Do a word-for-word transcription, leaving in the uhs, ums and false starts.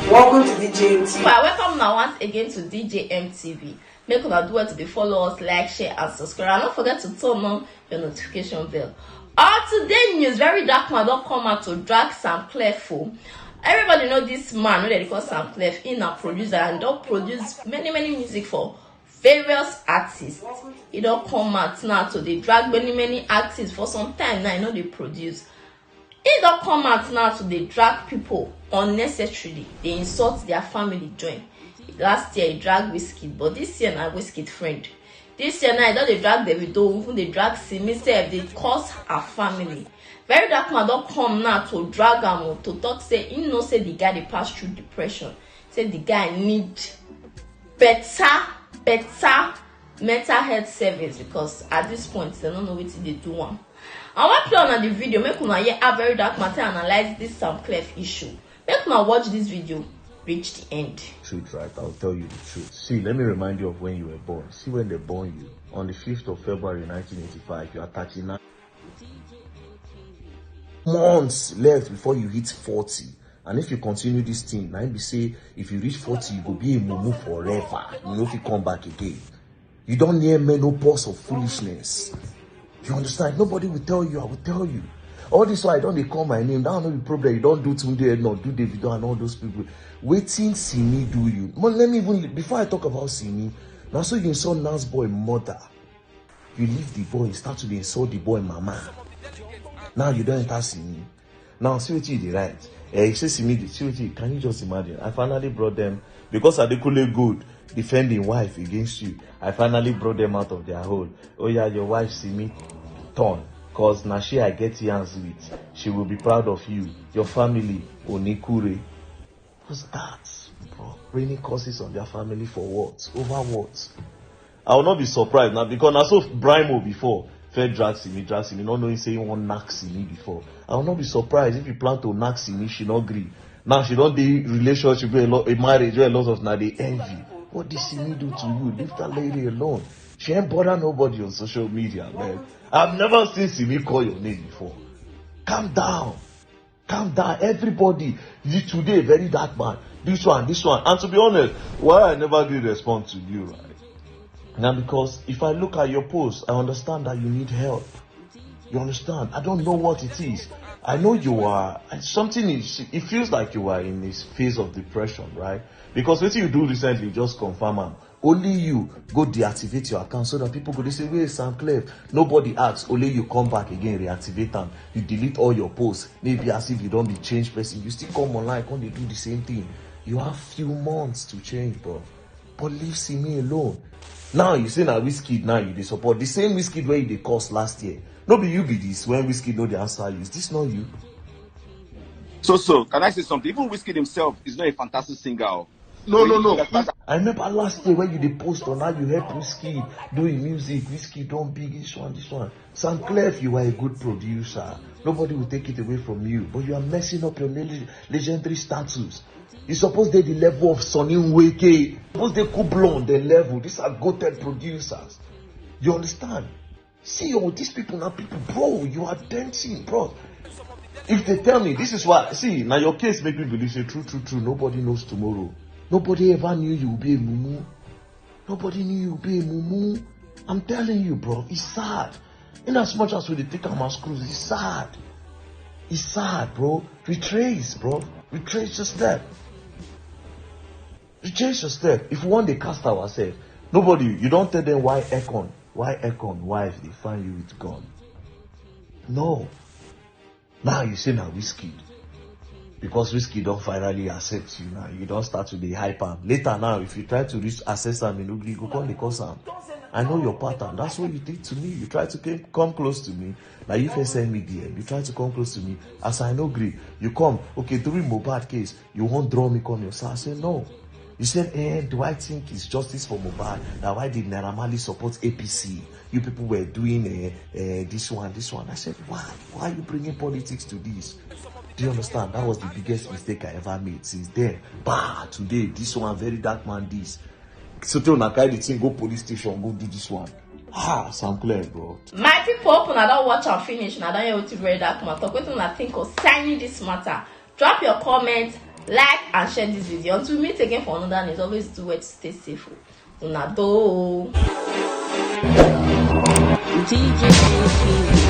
Welcome to D J M T V. Well, welcome now once again to D J M T V. Make una do well to dey follow us, like, share, and subscribe. And don't forget to turn on your notification bell. Our today news, very dark man don come out to drag Sam Clef o. Everybody know this man wey dem dey call Sam Clef. He na producer and don produce many many music for various artists. He don come out now to dey drag many many artists for some time now. He no dey produce. He don come out now to dey drag people unnecessarily, dey insult their family join. Last year he drag Wizkid, but this year na Wizkid friend. This year now he don dey drag Davido, even dey drag Simi sef, dey curse her family. Very dark man don come now to drag am o, to talk say he know say the guy dey pass through depression, say the guy need better better mental health service, because at this point dem no know wetin dey do am. I wan play una the video make una hear how very dark man take analyse this Sam Clef issue. Make una watch this video reach the end. Truth, right? I'll tell you the truth. See, let me remind you of when you were born. See, when they born you on the fifth of February nineteen eighty-five, you are thirty-nine months left before you hit forty. And if you continue this thing, na im be say if you reach forty, you go be a mumu forever. You no fit come back again. You don near menopause of foolishness. You understand? Nobody will tell you, I will tell you. All this why I don dey call my name. That no be problem. You don do Tunde Ednut, do Davido and all those people. Wetin Simi do you? But let me even, before I talk about Simi, na so you insult Nas boy mother. You leave the boy, start to dey insult the boy mama. Now you don enter Simi. Now see wetin you dey write. Eh, you say Simi, see wetin, can you just imagine? I finally brought them, because Adekunle Gold defend him wife against you. I finally brought them out of their hole. Oh yeah, your wife Simi turn, cause na she I get yarns with. She will be proud of you. Your family, Onikure. What's that, bro? Raining curses on their family for what? Over what? I will not be surprised now, because na so Brimo before first drag Simi, drag Simi, not knowing say he wan knack Simi before. I will not be surprised if you plan to knack Simi, she not gree. Now she don dey relationship wey a lot, a marriage wey a lot of na dey envy. What did Simi do to you? Leave that lady alone. She ain't bother nobody on social media, man. I've never seen Simi call your name before. Calm down. Calm down, everybody. You today very dark man. This one, this one. And to be honest, why I never did respond to you, right? Now, because if I look at your post, I understand that you need help. You understand? I don't know what it is. I know you are, something is, it feels like you are in this phase of depression, right? Because what you do recently just confirm am. Only you go deactivate your account so that people go dey say, "Where is Sam Clef?" Nobody asks, only you come back again, reactivate am. You delete all your posts. Maybe as if you don be changed person. You still come online, come dey do the same thing. You have few months to change, bro. But leave Simi alone. Now you say na Wizkid now you dey support. The same Wizkid wey you dey curse last year. No be you be this when Wizkid no dey answer you. Is this not you? So, so, can I say something? Even Wizkid himself is not a fantastic singer. Oh. No, no, no. I remember last year when you dey post on how you help Wizkid do him music. Wizkid don big, this one, this one. Sam Clef, you are a good producer. Nobody will take it away from you. But you are messing up your le- legendary status. You suppose dey the level of Sonny Nweke. Suppose dey Kublon, the level. These are goated producers. You understand? See, all these people now, people, bro, you are dancing, bro. If they tell me, this is why, see, now your case make me believe say true, true, true, nobody knows tomorrow. Nobody ever knew you would be a mumu. Nobody knew you would be a mumu. I'm telling you, bro, it's sad. In as much as we dey take am as cruise, it's sad. It's sad, bro. Retrace, bro. Retrace your step. Retrace your step. If we wan dey cast ourselves, nobody, you don tell them why Ekon, why Ekon wife dey find you with gun. No. Now you say na Wizkid. Because Wizkid don finally accept you now, you don start to dey hype am. Later now, if you try to reach access am, you no gree, you go come dey curse am. I know your pattern. That's what you did to me. You try to came, come close to me. Now you first send me D M. You try to come close to me. As I no gree, you come. Okay, during Mohbad case, you wan draw me come your side. I say no. You said, eh, do I think it's justice for Mohbad? Now why did Naira Marley support A P C? You people were doing eh, eh, this one, this one. I said, why? Why are you bringing politics to this? Do you understand? That was the biggest mistake I ever made. Since then, bah, today, this one, very dark man, this. So till una carry the thing, go police station, go do this one. Ah, Sam Clef, bro. My people, hope una don watch am finish, una don hear wetin very dark man talk. Wetin una think concerning this matter? Drop your comment Like and share this video. Until we meet again for another news, always do well to stay safe. Una do. D J A P B.